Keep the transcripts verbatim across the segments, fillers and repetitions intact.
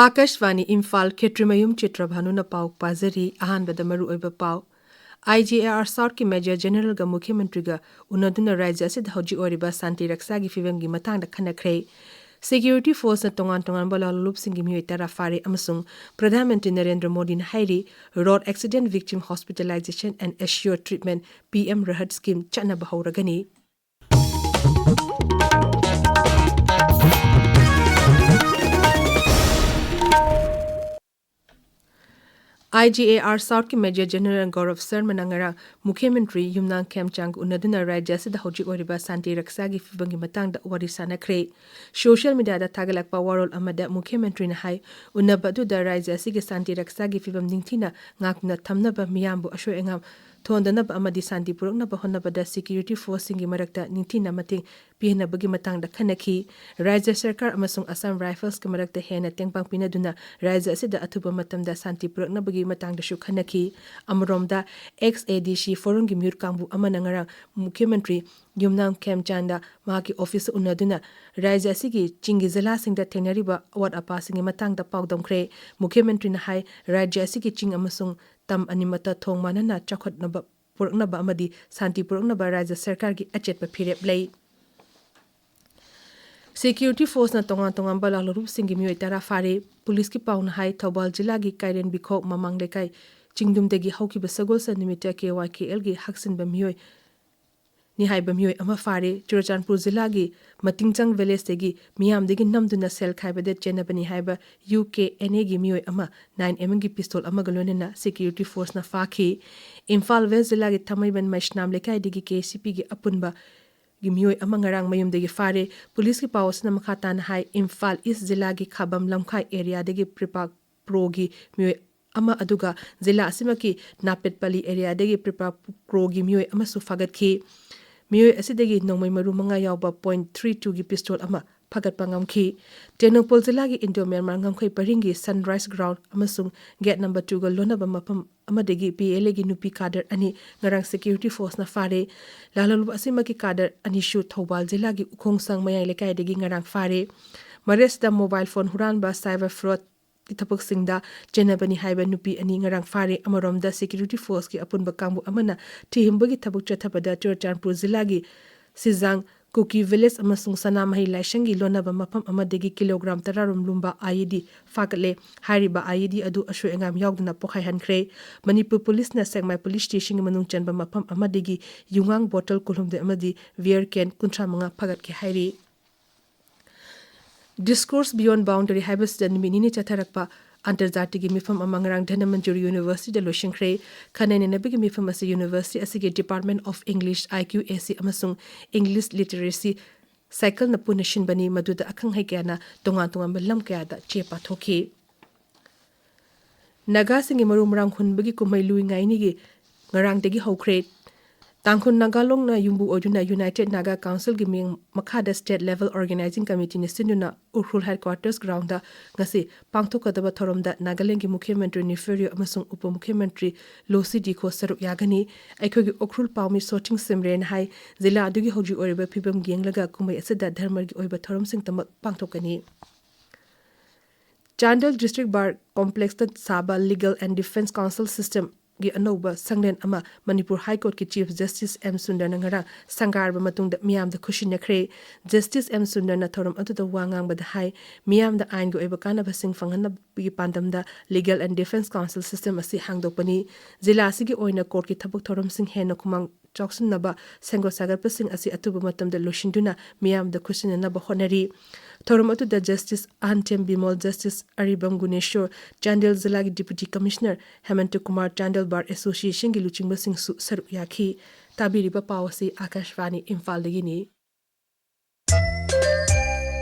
ꯑꯥꯀꯥꯁꯕꯥꯅꯤ ꯏꯝꯐꯥꯜ, ꯈꯦꯇ꯭ꯔꯤꯃꯌꯨꯝ ꯆꯤꯇ꯭ꯔꯚꯥꯅꯨꯅ ꯄꯥꯎ ꯄꯥꯖꯔꯤ꯫ ꯑꯍꯥꯟꯕꯗ ꯃꯔꯨꯑꯣꯏꯕ ꯄꯥꯎ꯫ ꯑꯥꯏ ꯖꯤ ꯑꯦ ꯑꯥꯔ ꯁꯥꯎꯠꯀꯤ ꯃꯦꯖꯔ ꯖꯦꯅꯔꯦꯜꯒ ꯃꯨꯈ꯭ꯌꯃꯟꯇ꯭ꯔꯤꯒ ꯎꯅꯗꯨꯅ ꯔꯥꯖ꯭ꯌ ꯑꯁꯤꯗ ꯍꯧꯖꯤꯛ ꯑꯣꯏꯔꯤꯕ ꯁꯥꯟꯇꯤ ꯔꯛꯁꯥꯒꯤ ꯐꯤꯕꯝꯒꯤ ꯃꯇꯥꯡꯗ ꯈꯟꯅꯈ꯭ꯔꯦ꯫ ꯁꯦꯀ꯭ꯌꯨꯔꯤꯇꯤ ꯐꯣꯔꯁꯅ ꯇꯣꯉꯥꯟ ꯇꯣꯉꯥꯟꯕ ꯂꯥꯜꯍꯧꯂꯨꯞꯁꯤꯡꯒꯤ ꯃꯤꯑꯣꯏ ꯇꯔꯥ ꯐꯥꯔꯦ ꯑꯃꯁꯨꯡ ꯄ꯭ꯔꯙꯥꯟ ꯃꯟꯇ꯭ꯔꯤ ꯅꯔꯦꯟꯗ꯭ꯔ ꯃꯣꯗꯤꯅ ꯍꯥꯏꯔꯤ, road accident victim hospitalization and assured treatment, P M Rahat scheme ꯆꯠꯅꯕ ꯍꯧꯔꯒꯅꯤ꯫ ꯑꯥꯏ ꯖꯤ ꯑꯦ ꯑꯥꯔ ꯁꯥꯎꯠꯀꯤ ꯃꯦꯖꯔ ꯖꯦꯅꯔꯦꯜ ꯒꯧꯔꯕ ꯁꯔꯃꯅ ꯉꯔꯥꯡ ꯃꯨꯈ꯭ꯌꯃꯟꯇ꯭ꯔꯤ ꯌꯨꯝꯅꯥꯝ ꯈꯦꯝꯆꯥꯟꯒ ꯎꯅꯗꯨꯅ ꯔꯥꯖ꯭ꯌ ꯑꯁꯤꯗ ꯍꯧꯖꯤꯛ ꯑꯣꯏꯔꯤꯕ ꯁꯥꯟꯇꯤ ꯔꯛꯁꯥꯒꯤ ꯐꯤꯕꯝꯒꯤ ꯃꯇꯥꯡꯗ ꯋꯥꯔꯤ ꯁꯥꯅꯈ꯭ꯔꯦ꯫ ꯁꯣꯁꯤꯌꯦꯜ ꯃꯤꯗꯤꯌꯥꯗ ꯊꯥꯒꯠꯂꯛꯄ ꯋꯥꯔꯣꯜ ꯑꯃꯗ ꯃꯨꯈ꯭ꯌꯃꯟꯇ꯭ꯔꯤꯅ ꯍꯥꯏ, ꯎꯅꯕ ꯑꯗꯨꯗ ꯔꯥꯖ꯭ꯌ ꯑꯁꯤꯒꯤ ꯁꯥꯟꯇꯤ ꯔꯛꯁꯥꯒꯤ ꯐꯤꯕꯝ ꯅꯤꯡꯊꯤꯅ ꯉꯥꯛꯇꯨꯅ ꯊꯝꯅꯕ, ꯃꯤꯌꯥꯝꯕꯨ ꯑꯁꯣꯏ ꯑꯉꯥꯝ ꯊꯣꯛꯍꯟꯗꯅꯕ ꯑꯃꯗꯤ ꯁꯥꯟꯇꯤ ꯄꯨꯔꯛꯅꯕ ꯍꯣꯠꯅꯕꯗ ꯁꯦꯀ꯭ꯌꯨꯔꯤꯇꯤ ꯐꯣꯔꯁꯁꯤꯡꯒꯤ ꯃꯔꯛꯇ ꯅꯤꯡꯊꯤꯅ ꯃꯇꯦꯡ ꯄꯤꯅꯕꯒꯤ ꯃꯇꯥꯡꯗ ꯈꯟꯅꯈꯤ꯫ ꯔꯥꯖ꯭ꯌ ꯁꯔꯀꯥꯔ ꯑꯃꯁꯨꯡ ꯑꯁꯥꯝ ꯔꯥꯏꯐꯜꯁꯀꯤ ꯃꯔꯛꯇ ꯍꯦꯟꯅ ꯇꯦꯡꯄꯥꯡ ꯄꯤꯅꯗꯨꯅ ꯔꯥꯖ꯭ꯌ ꯑꯁꯤꯗ ꯑꯊꯨꯕ ꯃꯇꯝꯗ ꯁꯥꯟꯇꯤ ꯄꯨꯔꯛꯅꯕꯒꯤ ꯃꯇꯥꯡꯗꯁꯨ ꯈꯟꯅꯈꯤ꯫ ꯑꯃꯔꯣꯝꯗ, ꯑꯦꯛꯁ ꯑꯦ ꯗꯤ ꯁꯤ ꯐꯣꯔꯝꯒꯤ ꯃꯤꯍꯨꯠ ꯀꯥꯡꯕꯨ ꯑꯃꯅ ꯉꯔꯥꯡ ꯃꯨꯈ꯭ꯌꯃꯟꯇ꯭ꯔꯤ ꯌꯨꯝꯅꯥꯝ ꯈꯦꯝꯆꯥꯟꯗ ꯃꯍꯥꯛꯀꯤ ꯑꯣꯐꯤꯁꯇ ꯎꯅꯗꯨꯅ ꯔꯥꯖ꯭ꯌ ꯑꯁꯤꯒꯤ ꯆꯤꯡꯒꯤ ꯖꯤꯂꯥꯁꯤꯡꯗ ꯊꯦꯡꯅꯔꯤꯕ ꯑꯋꯥꯠ ꯑꯄꯥꯁꯤꯡꯒꯤ ꯃꯇꯥꯡꯗ ꯄꯥꯎꯗꯝꯈ꯭ꯔꯦ꯫ ꯃꯨꯈ꯭ꯌꯃꯟꯇ꯭ꯔꯤꯅ ꯍꯥꯏ, ꯔꯥꯖ꯭ꯌ ꯑꯁꯤꯒꯤ ꯆꯤꯡ ꯑꯃꯁꯨꯡ ꯇꯝ ꯑꯅꯤꯃꯛꯇ ꯊꯣꯡ ꯃꯥꯟꯅꯅ ꯆꯥꯎꯈꯠꯅꯕ ꯄꯨꯔꯛꯅꯕ ꯑꯃꯗꯤ ꯁꯥꯟꯇꯤ ꯄꯨꯔꯛꯅꯕ ꯔꯥꯖ꯭ꯌ ꯁꯔꯀꯥꯔꯒꯤ ꯑꯆꯦꯠꯄ ꯐꯤꯔꯦꯞ ꯂꯩ꯫ ꯁꯦꯀ꯭ꯌꯨꯔꯤꯇꯤ ꯐꯣꯔꯁꯅ ꯇꯣꯉꯥꯟ ꯇꯣꯉꯥꯟꯕ ꯂꯥꯜꯍꯧꯂꯨꯞꯁꯤꯡꯒꯤ ꯃꯤꯑꯣꯏ ꯇꯔꯥ ꯐꯥꯔꯦ꯫ ꯄꯨꯂꯤꯁꯀꯤ ꯄꯥꯎꯅ ꯍꯥꯏ, ꯊꯧꯕꯥꯜ ꯖꯤꯂꯥꯒꯤ ꯀꯥꯏꯔꯦꯟꯕꯤꯈꯣꯛ ꯃꯃꯥꯡ ꯂꯩꯀꯥꯏ ꯆꯤꯡꯗꯨꯝꯗꯒꯤ ꯍꯧꯈꯤꯕ ꯁꯒꯣꯜꯁꯦꯟ ꯅꯨꯃꯤꯠꯇ ꯀꯦ ꯋꯥꯏ ꯀꯦ ꯑꯦꯜꯒꯤ ꯍꯛꯆꯤꯟꯕ ꯃꯤꯑꯣꯏ ꯅꯤ ꯍꯥꯏꯕ ꯃꯤꯑꯣꯏ ꯑꯃ ꯐꯥꯔꯦ꯫ ꯆꯨꯔꯆꯥꯟꯄꯨꯔ ꯖꯤꯂꯥꯒꯤ ꯃꯇꯤꯡꯆꯪ ꯚꯤꯂꯦꯖꯇꯒꯤ ꯃꯤꯌꯥꯝꯗꯒꯤ ꯅꯝꯗꯨꯅ ꯁꯦꯜ ꯈꯥꯏꯕꯗ ꯆꯦꯟꯅꯕꯅꯤ ꯍꯥꯏꯕ ꯌꯨ ꯀꯦ ꯑꯦꯟ ꯑꯦꯒꯤ ꯃꯤꯑꯣꯏ ꯑꯃ ꯅꯥꯏꯟ ꯑꯦꯝ ꯑꯦꯝꯒꯤ ꯄꯤꯁꯇꯣꯜ ꯑꯃꯒ ꯂꯣꯏꯅꯅ ꯁꯦꯀ꯭ꯌꯨꯔꯤꯇꯤ ꯐꯣꯔꯁꯅ ꯐꯥꯈꯤ꯫ ꯏꯝꯐꯥꯜ ꯋꯦꯁ ꯖꯤꯂꯥꯒꯤ ꯊꯥꯡꯃꯩꯕꯟ ꯃꯩꯁꯅꯥꯝ ꯂꯩꯀꯥꯏꯗꯒꯤ ꯀꯦ ꯁꯤ ꯄꯤꯒꯤ ꯑꯄꯨꯟꯕ ꯒꯤ ꯃꯤꯑꯣꯏ ꯑꯃ ꯉꯔꯥꯡ ꯃꯌꯨꯝꯗꯒꯤ ꯐꯥꯔꯦ꯫ ꯄꯨꯂꯤꯁꯀꯤ ꯄꯥꯎ ꯑꯁꯤꯅ ꯃꯈꯥ ꯇꯥꯅ ꯍꯥꯏ, ꯏꯝꯐꯥꯜ ꯏꯁ ꯖꯤꯂꯥꯒꯤ ꯈꯥꯕꯝ ꯂꯝꯈꯥꯏ ꯑꯦꯔꯤꯌꯥꯗꯒꯤ ꯄ꯭ꯔꯤꯄꯥꯛ ꯄ꯭ꯔꯣꯒꯤ ꯃꯤꯑꯣꯏ ꯑꯃ, ꯑꯗꯨꯒ ꯖꯤꯂꯥ ꯑꯁꯤꯃꯛꯀꯤ ꯅꯥꯄꯦꯠꯄꯂꯤ ꯑꯦꯔꯤꯌꯥꯗꯒꯤ ꯄ꯭ꯔꯤꯄꯥꯛ ꯄ꯭ꯔꯣꯒꯤ ꯃꯤꯑꯣꯏ ꯑꯃꯁꯨ ꯐꯥꯒꯠꯈꯤ꯫ ꯃꯤꯑꯣꯏ ꯑꯁꯤꯗꯒꯤ ꯅꯣꯡꯃꯩ ꯃꯔꯨ ꯃꯉꯥ ꯌꯥꯎꯕ ꯄꯣꯏꯟ ꯊ꯭ꯔꯤ ꯇꯨꯒꯤ ꯄꯤꯁꯇꯣꯜ ꯑꯃ ꯐꯥꯒꯠꯄ ꯉꯝꯈꯤ꯫ ꯇꯦꯡꯅꯧꯄꯜ ꯖꯤꯂꯥꯒꯤ ꯏꯟꯗꯣ ꯃ꯭ꯌꯥꯟꯃꯥꯔ ꯉꯝꯈꯩ ꯄꯔꯤꯡꯒꯤ ꯁꯟꯔꯥꯏꯁ ꯒ꯭ꯔꯥꯎꯟ ꯑꯃꯁꯨꯡ ꯒꯦꯠ ꯅꯝꯕꯔ ꯇꯨꯒ ꯂꯣꯟꯅꯕ ꯃꯐꯝ ꯑꯃꯗꯒꯤ ꯄꯤ ꯑꯦꯜ ꯑꯦꯒꯤ ꯅꯨꯄꯤ ꯀꯥꯗꯔ ꯑꯅꯤ ꯉꯔꯥꯡ ꯁꯦꯀ꯭ꯌꯨꯔꯤꯇꯤ ꯐꯣꯔꯁꯅ ꯐꯥꯔꯦ꯫ ꯂꯥꯜꯍꯧꯂꯨꯞ ꯑꯁꯤꯃꯛꯀꯤ ꯀꯥꯗꯔ ꯑꯅꯤꯁꯨ ꯊꯧꯕꯥꯜ ꯖꯤꯂꯥꯒꯤ ꯎꯈꯣꯡꯁꯪ ꯃꯌꯥꯏ ꯂꯩꯀꯥꯏꯗꯒꯤ ꯉꯔꯥꯡ ꯐꯥꯔꯦ꯫ ꯃꯔꯦꯁꯇ ꯃꯣꯕꯥꯏꯜ ꯐꯣꯟ ꯍꯨꯔꯥꯟꯕ, ꯁꯥꯏꯕꯔ ꯐ꯭ꯔꯣꯗꯀꯤ ꯊꯕꯛꯁꯤꯡꯗ ꯆꯦꯟꯅꯕꯅꯤ ꯍꯥꯏꯕ ꯅꯨꯄꯤ ꯑꯅꯤ ꯉꯔꯥꯡ ꯐꯥꯔꯦ꯫ ꯑꯃꯔꯣꯝꯗ, ꯁꯦꯀ꯭ꯌꯨꯔꯤꯇꯤ ꯐꯣꯔꯁꯀꯤ ꯑꯄꯨꯟꯕ ꯀꯥꯡꯕꯨ ꯑꯃꯅ ꯊꯤꯍꯨꯝꯕꯒꯤ ꯊꯕꯛ ꯆꯠꯊꯕꯗ ꯆꯨꯔꯆꯥꯟꯄꯨꯔ ꯖꯤꯂꯥꯒꯤ ꯁꯤꯖꯥꯡ ꯀꯨꯀꯤ ꯚꯤꯂꯦꯖ ꯑꯃꯁꯨꯡ ꯁꯅꯥꯃꯍꯤ ꯂꯥꯏꯁꯪꯒꯤ ꯂꯣꯟꯅꯕ ꯃꯐꯝ ꯑꯃꯗꯒꯤ ꯀꯤꯂꯣꯒ꯭ꯔꯥꯝ ꯇꯔꯥꯔꯣꯝ ꯂꯨꯝꯕ IED ꯐꯥꯒꯠꯂꯦ꯫ ꯍꯥꯏꯔꯤꯕ IED ꯑꯗꯨ ꯑꯁꯣꯏ ꯑꯉꯥꯝ ꯌꯥꯎꯗꯅ ꯄꯣꯈꯥꯏꯍꯟꯈ꯭ꯔꯦ꯫ ꯃꯅꯤꯄꯨꯔ ꯄꯨꯂꯤꯁꯅ ꯁꯦꯛꯃꯥꯏ ꯄꯨꯂꯤꯁ ꯁ꯭ꯇꯦꯁꯟꯒꯤ ꯃꯅꯨꯡ ꯆꯟꯕ ꯃꯐꯝ ꯑꯃꯗꯒꯤ ꯌꯨꯉꯥꯡ ꯕꯣꯇꯜ ꯀꯨꯟꯍꯨꯝꯗꯣꯏ ꯑꯃꯗꯤ ꯕꯤꯌꯔ ꯀꯦꯟ ꯀꯨꯟꯊ꯭ꯔꯥ ꯃꯉꯥ ꯐꯥꯒꯠꯈꯤ ꯍꯥꯏꯔꯤ꯫ Discourse Beyond Boundary ꯍꯥꯏꯕꯁꯤꯗ ꯅꯨꯃꯤꯠ ꯅꯤꯅꯤ ꯆꯠꯊꯔꯛꯄ ꯑꯟꯇꯔꯖꯥꯇꯤꯒꯤ ꯃꯤꯐꯝ ꯑꯃ ꯉꯔꯥꯡ ꯙꯅꯃꯟꯖꯨꯔꯤ ꯌꯨꯅꯤꯚꯔꯁꯤꯇꯤꯗ ꯂꯣꯏꯁꯤꯟꯈ꯭ꯔꯦ꯫ ꯈꯟꯅ ꯅꯩꯅꯕꯒꯤ ꯃꯤꯐꯝ ꯑꯁꯤ ꯌꯨꯅꯤꯚꯔꯁꯤꯇꯤ ꯑꯁꯤꯒꯤ Department of English, IQAC, ꯑꯃꯁꯨꯡ English Literacy Circleꯅ ꯄꯨꯟꯅ ꯁꯤꯟꯕꯅꯤ, ꯃꯗꯨꯗ ꯑꯈꯪ ꯑꯍꯩ ꯀꯌꯥꯅ ꯇꯣꯉꯥꯟ ꯇꯣꯉꯥꯟꯕ ꯂꯝ ꯀꯌꯥꯗ ꯆꯦ ꯄꯥꯊꯣꯛꯈꯤ꯫ ꯅꯥꯒꯥꯁꯤꯡꯒꯤ ꯃꯔꯨ ꯃꯔꯥꯡ ꯍꯨꯟꯕꯒꯤ ꯀꯨꯝꯍꯩ ꯂꯨꯏ ꯉꯥꯏꯅꯤꯒꯤ ꯉꯔꯥꯡꯗꯒꯤ ꯍꯧꯈ꯭ꯔꯦ꯫ ꯇꯥꯡꯈꯨꯜ ꯅꯥꯒꯥ ꯂꯣꯟꯅ ꯌꯨꯝꯕꯨ ꯑꯣꯏꯗꯨꯅ United Naga Councilꯒꯤ ꯃꯤꯡ ꯃꯈꯥꯗ State Level Organizing Committeeꯅ ꯁꯤꯟꯗꯨꯅ ꯎꯈ꯭ꯔꯨꯜ Headquarters Groundꯗ ꯉꯁꯤ ꯄꯥꯡꯊꯣꯛꯀꯗꯕ ꯊꯧꯔꯝꯗ ꯅꯥꯒꯥꯂꯦꯟꯒꯤ ꯃꯨꯈ꯭ꯌ ꯃꯟꯇ꯭ꯔꯤ ꯅꯤꯐꯤꯎ ꯔꯤꯌꯣ ꯑꯃꯁꯨꯡ ꯎꯄ ꯃꯨꯈ꯭ꯌ ꯃꯟꯇ꯭ꯔꯤ ꯂꯣꯁꯤ ꯗꯤꯈꯣ ꯁꯔꯨꯛ ꯌꯥꯒꯅꯤ꯫ ꯑꯩꯈꯣꯏꯒꯤ ꯎꯈ꯭ꯔꯨꯜ ꯄꯥꯎꯃꯤ ꯁꯣꯆꯤꯡ ꯁꯤꯝꯔꯦꯅ ꯍꯥꯏ, ꯖꯤꯂꯥ ꯑꯗꯨꯒꯤ ꯍꯧꯖꯤꯛ ꯑꯣꯏꯔꯤꯕ ꯐꯤꯕꯝ ꯌꯦꯡꯂꯒ ꯀꯨꯝꯍꯩ ꯑꯁꯤꯗ ꯙꯔꯃꯒꯤ ꯑꯣꯏꯕ ꯊꯧꯔꯝꯁꯤꯡꯇꯃꯛ ꯄꯥꯡꯊꯣꯛꯀꯅꯤ꯫ ꯆꯥꯟꯗꯦꯜ District Bar Complexꯇ ꯁꯥꯕ Legal and Defence Counsel Systemꯒꯤ ꯑꯅꯧꯕ ꯁꯪꯂꯦꯟ ꯑꯃ ꯃꯅꯤꯄꯨꯔ High Courtꯀꯤ Chief Justice ꯑꯦꯝ ꯁꯨꯟꯗꯔꯅ ꯉꯔꯥꯡ ꯁꯪꯒꯥꯔꯕ ꯃꯇꯨꯡꯗ ꯃꯤꯌꯥꯝꯗ ꯈꯨꯠꯁꯤꯟꯅꯈ꯭ꯔꯦ꯫ Justice ꯑꯦꯝ ꯁꯨꯟꯗꯔꯅ ꯊꯧꯔꯝ ꯑꯗꯨꯗ ꯋꯥ ꯉꯥꯡꯕꯗ ꯍꯥꯏ, ꯃꯤꯌꯥꯝꯗ ꯑꯥꯏꯟꯒꯤ ꯑꯣꯏꯕ ꯀꯥꯟꯅꯕꯁꯤꯡ ꯐꯪꯍꯟꯅꯕꯒꯤ ꯄꯥꯟꯗꯝꯗ Legal and Defence Counsel System ꯑꯁꯤ ꯍꯥꯡꯗꯣꯛꯄꯅꯤ꯫ ꯖꯤꯂꯥ ꯑꯁꯤꯒꯤ ꯑꯣꯏꯅ ꯀꯣꯔꯠꯀꯤ ꯊꯕꯛ ꯊꯧꯔꯝꯁꯤꯡ ꯍꯦꯟꯅ ꯈꯨꯃꯥꯡ ꯆꯥꯎꯁꯤꯟꯅꯕ ꯁꯦꯝꯒꯠ ꯁꯥꯒꯠꯄꯁꯤꯡ ꯑꯁꯤ ꯑꯊꯨꯕ ꯃꯇꯝꯗ ꯂꯣꯏꯁꯤꯟꯗꯨꯅ ꯃꯤꯌꯥꯝꯗ ꯈꯨꯠꯁꯤꯟꯅꯅꯕ ꯍꯣꯠꯅꯔꯤ꯫ ꯊꯧꯔꯝ ꯑꯗꯨꯗ Justice ꯑꯍꯟꯊꯦꯝ ꯕꯤꯃꯣꯜ, Justice ꯑꯔꯤꯕꯝ ꯒꯨꯅꯦꯁꯣꯔ, ꯆꯥꯟꯗꯦꯜ ꯖꯤꯂꯥꯒꯤ Deputy Commissioner ꯍꯦꯃꯟꯇ Kumar, Chandel Bar Associationꯒꯤ ꯂꯨꯆꯤꯡꯕꯁꯤꯡꯁꯨ ꯁꯔꯨꯛ ꯌꯥꯈꯤ꯫ ꯇꯥꯕꯤꯔꯤꯕ ꯄꯥꯎ ꯑꯁꯤ ꯑꯥꯀꯥꯁꯕꯥꯅꯤ ꯏꯝꯐꯥꯜꯗꯒꯤꯅꯤ꯫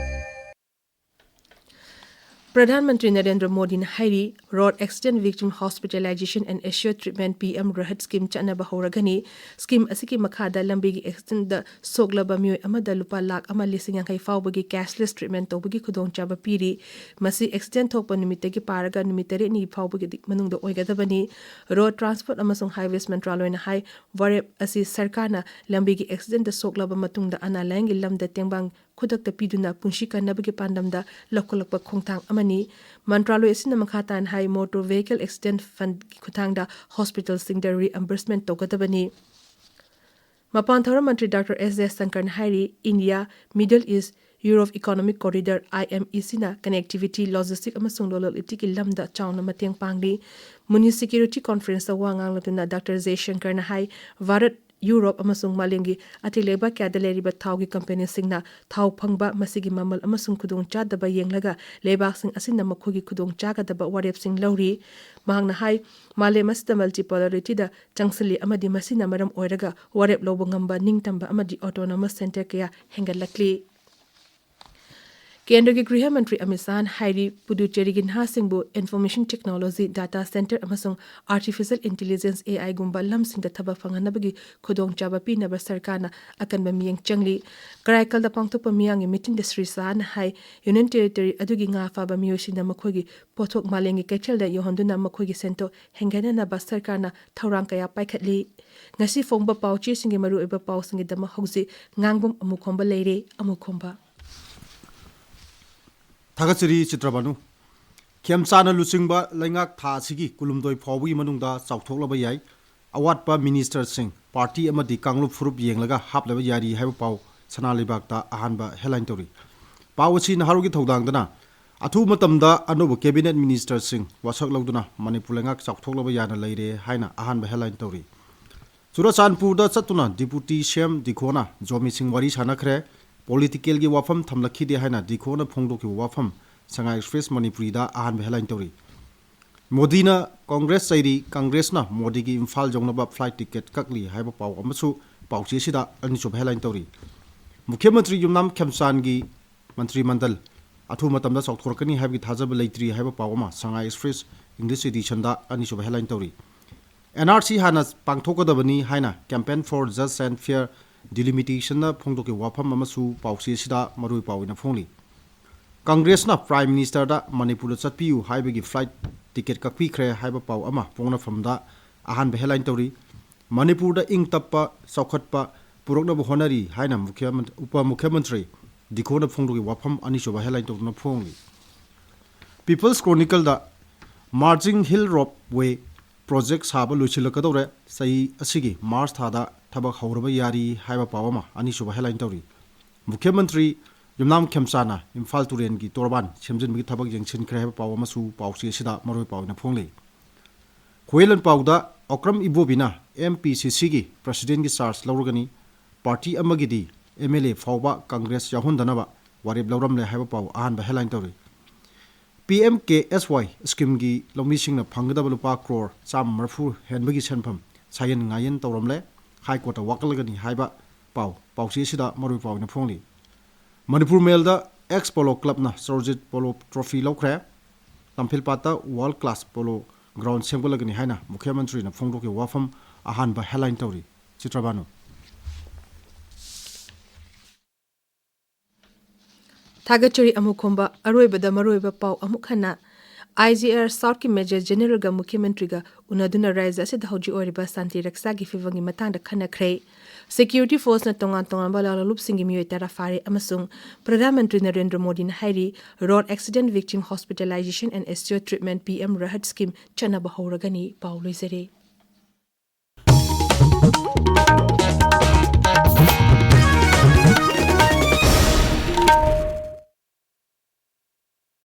ꯄ꯭ꯔꯙꯥꯟ ꯃꯟꯇ꯭ꯔꯤ ꯅꯔꯦꯟꯗ꯭ꯔ ꯃꯣꯗꯤꯅ ꯍꯥꯏꯔꯤ, Road Accident Victim Hospitalization and Assure Treatment, P M RAHAT scheme ꯆꯠꯅꯕ ꯍꯧꯔꯒꯅꯤ꯫ Scheme ꯑꯁꯤꯒꯤ ꯃꯈꯥꯗ ꯂꯝꯕꯤꯒꯤ accidentꯗ ꯁꯣꯛꯂꯕ ꯃꯤꯑꯣꯏ ꯑꯃꯗ ꯂꯨꯄꯥ ꯂꯥꯈ ꯑꯃ ꯂꯤꯁꯤꯡ ꯌꯥꯡꯈꯩ ꯐꯥꯎꯕꯒꯤ cashless treatment ꯇꯧꯕꯒꯤ ꯈꯨꯗꯣꯡꯆꯥꯕ ꯄꯤꯔꯤ꯫ ꯃꯁꯤ accident ꯊꯣꯛꯄ ꯅꯨꯃꯤꯠꯇꯒꯤ ꯄꯥꯔꯒ ꯅꯨꯃꯤꯠ ꯇꯔꯦꯠꯅꯤꯒꯤ ꯐꯥꯎꯕꯒꯤ ꯃꯅꯨꯡꯗ ꯑꯣꯏꯒꯗꯕꯅꯤ꯫ Road Transport ꯑꯃꯁꯨꯡ Highways ꯃꯟꯇ꯭ꯔꯥꯂꯣꯏꯅ ꯍꯥꯏ, ꯋꯥꯔꯦꯞ ꯑꯁꯤ ꯁꯔꯀꯥꯔꯅ ꯂꯝꯕꯤꯒꯤ accidentꯗ ꯁꯣꯛꯂꯕ ꯃꯇꯨꯡꯗ ꯑꯅꯥ ꯂꯥꯌꯦꯡꯒꯤ ꯂꯝꯗ ꯇꯦꯡꯕꯥꯡ ꯈꯨꯗꯛꯇ ꯄꯤꯗꯨꯅ ꯄꯨꯟꯁꯤ ꯀꯟꯅꯕꯒꯤ ꯄꯥꯟꯗꯝꯗ ꯂꯧꯈꯠꯂꯛꯄ ꯈꯣꯡꯊꯥꯡ ꯑꯃꯅꯤ꯫ ꯃꯟꯇ꯭ꯔꯥꯂꯣꯏ ꯑꯁꯤꯅ ꯃꯈꯥ ꯇꯥꯅ ꯍꯥꯏ, Motor Vehicle Accident Fundꯒꯤ ꯈꯨꯠꯊꯥꯡꯗ hospitalꯁꯤꯡꯗ reimbursement ꯇꯧꯒꯗꯕꯅꯤ꯫ ꯃꯄꯥꯟ ꯊꯧꯔꯝ ꯃꯟꯇ꯭ꯔꯤ ꯗꯥꯛꯇꯔ ꯑꯦꯁ ꯖꯌꯁꯪꯀꯔꯅ ꯍꯥꯏꯔꯤ, India, Middle East, Europe Economic Corridor, IMECꯅ connectivity, logistic ꯑꯃꯁꯨꯡ localityꯒꯤ ꯂꯝꯗ ꯆꯥꯎꯅ ꯃꯇꯦꯡ ꯄꯥꯡꯂꯤ꯫ Muni Security Conferenceꯇ ꯋꯥ ꯉꯥꯡꯂꯗꯨꯅ ꯗꯥꯛꯇꯔ ꯖꯌꯁꯪꯀꯔꯅ ꯍꯥꯏ, ꯚꯥꯔꯠ, ꯌꯨꯔꯣꯞ ꯑꯃꯁꯨꯡ ꯃꯥꯂꯦꯝꯒꯤ ꯑꯇꯩ ꯂꯩꯕꯥꯛ ꯀꯌꯥꯗ ꯂꯩꯔꯤꯕ ꯊꯥꯎꯒꯤ companyꯁꯤꯡꯅ ꯊꯥꯎ ꯐꯪꯕ, ꯃꯁꯤꯒꯤ ꯃꯃꯜ ꯑꯃꯁꯨꯡ ꯈꯨꯗꯣꯡꯆꯥꯗꯕ ꯌꯦꯡꯂꯒ ꯂꯩꯕꯥꯛꯁꯤꯡ ꯑꯁꯤꯅ ꯃꯈꯣꯏꯒꯤ ꯈꯨꯗꯣꯡꯆꯥꯒꯗꯕ ꯋꯥꯔꯦꯞꯁꯤꯡ ꯂꯧꯔꯤ꯫ ꯃꯍꯥꯛꯅ ꯍꯥꯏ, ꯃꯥꯂꯦꯝ ꯑꯁꯤꯗ multipolarityꯗ ꯆꯪꯁꯤꯜꯂꯤ ꯑꯃꯗꯤ ꯃꯁꯤꯅ ꯃꯔꯝ ꯑꯣꯏꯔꯒ ꯋꯥꯔꯦꯞ ꯂꯧꯕ ꯉꯝꯕ ꯅꯤꯡꯇꯝꯕ ꯑꯃꯗꯤ autonomous centre ꯀꯌꯥ ꯍꯦꯟꯒꯠꯂꯛꯂꯤ꯫ ꯀꯦꯟꯗ꯭ꯔꯒꯤ ꯒ꯭ꯔꯤꯍ ꯃꯟꯇ꯭ꯔꯤ ꯑꯃꯤꯠ ꯁꯥꯍꯅ ꯍꯥꯏꯔꯤ, ꯄꯨꯗꯨꯆꯦꯔꯤꯒꯤ ꯅꯍꯥꯁꯤꯡꯕꯨ information technology, data centre ꯑꯃꯁꯨꯡ artificial intelligence, AIꯒꯨꯝꯕ ꯂꯝꯁꯤꯡꯗ ꯊꯕꯛ ꯐꯪꯍꯟꯅꯕꯒꯤ ꯈꯨꯗꯣꯡꯆꯥꯕ ꯄꯤꯅꯕ ꯁꯔꯀꯥꯔꯅ ꯑꯀꯟꯕ ꯃꯤꯠꯌꯦꯡ ꯆꯪꯂꯤ꯫ ꯀꯔꯥꯏꯀꯜꯗ ꯄꯥꯡꯊꯣꯛꯄ ꯃꯤꯌꯥꯝꯒꯤ meetingꯗ ꯁ꯭ꯔꯤ ꯁꯥꯍꯅ ꯍꯥꯏ, Union Territory ꯑꯗꯨꯒꯤ ꯉꯥ ꯐꯥꯕ ꯃꯤꯑꯣꯏꯁꯤꯡꯅ ꯃꯈꯣꯏꯒꯤ ꯄꯣꯠꯊꯣꯛ ꯃꯥꯂꯦꯝꯒꯤ ꯀꯩꯊꯦꯜꯗ ꯌꯧꯍꯟꯗꯨꯅ ꯃꯈꯣꯏꯒꯤ ꯁꯦꯟꯊꯣꯛ ꯍꯦꯟꯒꯠꯅꯅꯕ ꯁꯔꯀꯥꯔꯅ ꯊꯧꯔꯥꯡ ꯀꯌꯥ ꯄꯥꯏꯈꯠꯂꯤ꯫ ꯉꯁꯤ ꯐꯣꯡꯕ ꯄꯥꯎꯆꯦꯁꯤꯡꯒꯤ ꯃꯔꯨꯑꯣꯏꯕ ꯄꯥꯎꯁꯤꯡꯒꯤꯗꯃꯛ ꯍꯧꯖꯤꯛ ꯉꯥꯡꯕꯝ ꯑꯃꯨꯈꯣꯝꯕ ꯂꯩꯔꯦ꯫ ꯑꯃꯨꯈꯣꯝꯕ꯫ ꯊꯥꯒꯠꯆꯔꯤ ꯆꯤꯇ꯭ꯔꯕꯥꯅꯨ꯫ ꯈꯦꯝꯆꯥꯟꯅ ꯂꯨꯆꯤꯡꯕ ꯂꯩꯉꯥꯛ ꯊꯥ ꯑꯁꯤꯒꯤ ꯀꯨꯟꯍꯨꯝꯗꯣꯏ ꯐꯥꯎꯕꯒꯤ ꯃꯅꯨꯡꯗ ꯆꯥꯎꯊꯣꯛꯂꯕ ꯌꯥꯏ꯫ ꯑꯋꯥꯠꯄ ministerꯁꯤꯡ party ꯑꯃꯗꯤ ꯀꯥꯡꯂꯨꯞ ꯐꯨꯔꯨꯞ ꯌꯦꯡꯂꯒ ꯍꯥꯞꯂꯕ ꯌꯥꯔꯤ ꯍꯥꯏꯕ ꯄꯥꯎ ꯁꯅꯥ ꯂꯩꯕꯥꯛꯇ ꯑꯍꯥꯟꯕ headline ꯇꯧꯔꯤ꯫ ꯄꯥꯎ ꯑꯁꯤ ꯅꯍꯥꯔꯣꯜꯒꯤ ꯊꯧꯗꯥꯡꯗꯅ ꯑꯊꯨꯕ ꯃꯇꯝꯗ ꯑꯅꯧꯕ cabinet ministerꯁꯤꯡ ꯋꯥꯁꯛ ꯂꯧꯗꯨꯅ ꯃꯅꯤꯄꯨꯔ ꯂꯩꯉꯥꯛ ꯆꯥꯎꯊꯣꯛꯂꯕ ꯌꯥꯅ ꯂꯩꯔꯦ ꯍꯥꯏꯅ ꯑꯍꯥꯟꯕ headline ꯇꯧꯔꯤ꯫ ꯆꯨꯔꯆꯥꯟꯄꯨꯔꯗ ꯆꯠꯇꯨꯅ Deputy CM ꯗꯤꯈꯣꯅ ꯖꯣꯃꯤꯁꯤꯡ ꯋꯥꯔꯤ ꯁꯥꯟꯅꯈ꯭ꯔꯦ꯫ Politicalꯒꯤ ꯋꯥꯐꯝ ꯊꯝꯂꯛꯈꯤꯗꯦ ꯍꯥꯏꯅ ꯗꯤꯈꯣꯅ ꯐꯣꯡꯗꯣꯛꯈꯤꯕ ꯋꯥꯐꯝ ꯁꯉꯥꯏ Express ꯃꯅꯤꯄꯨꯔꯤꯗ ꯑꯍꯥꯟꯕ headline ꯇꯧꯔꯤ꯫ ꯃꯣꯗꯤꯅ Congress ꯆꯩꯔꯤ, Congressꯅ ꯃꯣꯗꯤꯒꯤ ꯏꯝꯐꯥꯜ ꯌꯧꯅꯕ flight ticket ꯀꯛꯂꯤ ꯍꯥꯏꯕ ꯄꯥꯎ ꯑꯃꯁꯨ ꯄꯥꯎꯆꯦ ꯑꯁꯤꯗ ꯑꯅꯤꯁꯨꯕ headline ꯇꯧꯔꯤ꯫ ꯃꯨꯈ꯭ꯌ ꯃꯟꯇ꯭ꯔꯤ ꯌꯨꯝꯅꯥꯝ ꯈꯦꯝꯆꯥꯟꯒꯤ ꯃꯟꯇ꯭ꯔꯤ ꯃꯟꯗꯜ ꯑꯊꯨꯕ ꯃꯇꯝꯗ ꯆꯥꯎꯊꯣꯔꯛꯀꯅꯤ ꯍꯥꯏꯕꯒꯤ ꯊꯥꯖꯕ ꯂꯩꯇ꯭ꯔꯤ ꯍꯥꯏꯕ ꯄꯥꯎ ꯑꯃ ꯁꯉꯥꯏ Express English editionꯗ ꯑꯅꯤꯁꯨꯕ headline ꯇꯧꯔꯤ꯫ NRC ꯍꯥꯟꯅ ꯄꯥꯡꯊꯣꯛꯀꯗꯕꯅꯤ ꯍꯥꯏꯅ Campaign for Just and Fair Delimitationꯅ ꯐꯣꯡꯗꯣꯛꯈꯤꯕ ꯋꯥꯐꯝ ꯑꯃꯁꯨ ꯄꯥꯎꯆꯦ ꯑꯁꯤꯗ ꯃꯔꯨꯑꯣꯏ ꯄꯥꯎ ꯑꯣꯏꯅ ꯐꯣꯡꯂꯤ꯫ ꯀꯪꯒ꯭ꯔꯦꯁꯅ Prime Ministerꯗ ꯃꯅꯤꯄꯨꯔꯗ ꯆꯠꯄꯤꯌꯨ ꯍꯥꯏꯕꯒꯤ flight ticket ꯀꯛꯄꯤꯈ꯭ꯔꯦ ꯍꯥꯏꯕ ꯄꯥꯎ ꯑꯃ ꯄꯣꯛꯅꯐꯝꯗ ꯑꯍꯥꯟꯕ headline ꯇꯧꯔꯤ꯫ ꯃꯅꯤꯄꯨꯔꯗ ꯏꯪ ꯇꯞꯄ ꯆꯥꯎꯈꯠꯄ ꯄꯨꯔꯛꯅꯕ ꯍꯣꯠꯅꯔꯤ ꯍꯥꯏꯅ ꯃꯨꯈ꯭ꯌꯃꯟ-, ꯎꯄ ꯃꯨꯈ꯭ꯌꯃꯟꯇ꯭ꯔꯤ ꯗꯤꯈꯣꯅ ꯐꯣꯡꯗꯣꯛꯈꯤꯕ ꯋꯥꯐꯝ ꯑꯅꯤꯁꯨꯕ headline ꯇꯧꯗꯨꯅ ꯐꯣꯡꯂꯤ꯫ People's Chronicleꯗ Marging Hill Ropeway project ꯁꯥꯕ ꯂꯣꯏꯁꯤꯜꯂꯛꯀꯗꯧꯔꯦ, ꯆꯍꯤ ꯑꯁꯤꯒꯤ March ꯊꯥꯗ ꯊꯕꯛ ꯍꯧꯔꯕ ꯌꯥꯔꯤ ꯍꯥꯏꯕ ꯄꯥꯎ ꯑꯃ ꯑꯅꯤꯁꯨꯕ headline ꯇꯧꯔꯤ꯫ ꯃꯨꯈ꯭ꯌꯃꯟꯇ꯭ꯔꯤ ꯌꯨꯝꯅꯥꯝ ꯈꯦꯝꯆꯥꯅ ꯏꯝꯐꯥꯜ ꯇꯨꯔꯦꯜꯒꯤ ꯇꯣꯔꯕꯥꯟ ꯁꯦꯝꯖꯤꯟꯕꯒꯤ ꯊꯕꯛ ꯌꯦꯡꯁꯤꯟꯈ꯭ꯔꯦ ꯍꯥꯏꯕ ꯄꯥꯎ ꯑꯃꯁꯨ ꯄꯥꯎꯆꯦ ꯑꯁꯤꯗ ꯃꯔꯨꯑꯣꯏ ꯄꯥꯎ ꯑꯣꯏꯅ ꯐꯣꯡꯂꯤ꯫ Huiyen ꯂꯥꯟꯄꯥꯎꯗ Okram ꯏꯕꯣꯕꯤꯅ MPCCꯒꯤ Presidentꯀꯤ charge ꯂꯧꯔꯒꯅꯤ, party ꯑꯃꯒꯤꯗꯤ MLA ꯐꯥꯎꯕ ꯀꯪꯒ꯭ꯔꯦꯁ ꯌꯥꯎꯍꯟꯗꯅꯕ ꯋꯥꯔꯦꯞ ꯂꯧꯔꯝꯂꯦ ꯍꯥꯏꯕ ꯄꯥꯎ ꯑꯍꯥꯟꯕ headline ꯇꯧꯔꯤ꯫ PMKSY schemeꯒꯤ ꯂꯧꯃꯤꯁꯤꯡꯅ ꯐꯪꯒꯗꯕ ꯂꯨꯄꯥ ꯀ꯭ꯔꯣꯔ ꯆꯥꯝꯃ ꯃꯔꯤꯐꯨ ꯍꯦꯟꯕꯒꯤ ꯁꯦꯟꯐꯝ ꯁꯥꯌꯦꯟ ꯉꯥꯌꯦꯟ ꯇꯧꯔꯝꯂꯦ, High Courtꯇ ꯋꯥꯀꯠꯂꯒꯅꯤ ꯍꯥꯏꯕ ꯄꯥꯎ ꯄꯥꯎꯆꯦ ꯑꯁꯤꯗ ꯃꯔꯨꯑꯣꯏ ꯄꯥꯎ ꯑꯣꯏꯅ ꯐꯣꯡꯂꯤ꯫ Manipur ꯃꯦꯜꯗ Ex Polo Clubꯅ ꯆꯔꯣꯖꯤꯠ Polo Trophy ꯂꯧꯈ꯭ꯔꯦ꯫ ꯂꯝꯐꯦꯜꯄꯥꯠꯇ world class polo ground ꯁꯦꯝꯒꯠꯂꯒꯅꯤ ꯍꯥꯏꯅ ꯃꯨꯈ꯭ꯌꯃꯟꯇ꯭ꯔꯤꯅ ꯐꯣꯡꯗꯣꯛꯈꯤꯕ ꯋꯥꯐꯝ ꯑꯍꯥꯟꯕ headline ꯇꯧꯔꯤ꯫ ꯆꯤꯇ꯭ꯔꯕꯥꯅꯨ꯫ ꯊꯥꯒꯠꯆꯔꯤ ꯑꯃꯨꯛ ꯈꯨꯝꯕ꯫ ꯑꯔꯣꯏꯕꯗ ꯃꯔꯨꯑꯣꯏꯕ ꯄꯥꯎ ꯑꯃꯨꯛ ꯍꯟꯅ꯫ IGR Southꯀꯤ Major Generalꯒ ꯃꯨꯈ꯭ꯌꯃꯟꯇ꯭ꯔꯤꯒ ꯎꯅꯗꯨꯅ ꯔꯥꯖ꯭ꯌ ꯑꯁꯤꯗ ꯍꯧꯖꯤꯛ ꯑꯣꯏꯔꯤꯕ ꯁꯥꯟꯇꯤ ꯔꯛꯁꯥꯒꯤ ꯐꯤꯕꯝꯒꯤ ꯃꯇꯥꯡꯗ ꯈꯟꯅꯈ꯭ꯔꯦ꯫ Security forceꯅ ꯇꯣꯉꯥꯟ ꯇꯣꯉꯥꯟꯕ ꯂꯥꯜꯍꯧꯂꯨꯞꯁꯤꯡꯒꯤ ꯃꯤꯑꯣꯏ ꯇꯔꯥ ꯐꯥꯔꯦ ꯑꯃꯁꯨꯡ ꯄ꯭ꯔꯙꯥꯟ ꯃꯟꯇ꯭ꯔꯤ ꯅꯔꯦꯟꯗ꯭ꯔ ꯃꯣꯗꯤꯅ ꯍꯥꯏꯔꯤ, Road Accident Victim Hospitalization and Assure Treatment, PM RAHAT scheme ꯆꯠꯅꯕ ꯍꯧꯔꯒꯅꯤ꯫ ꯄꯥꯎ ꯂꯣꯏꯖꯔꯦ꯫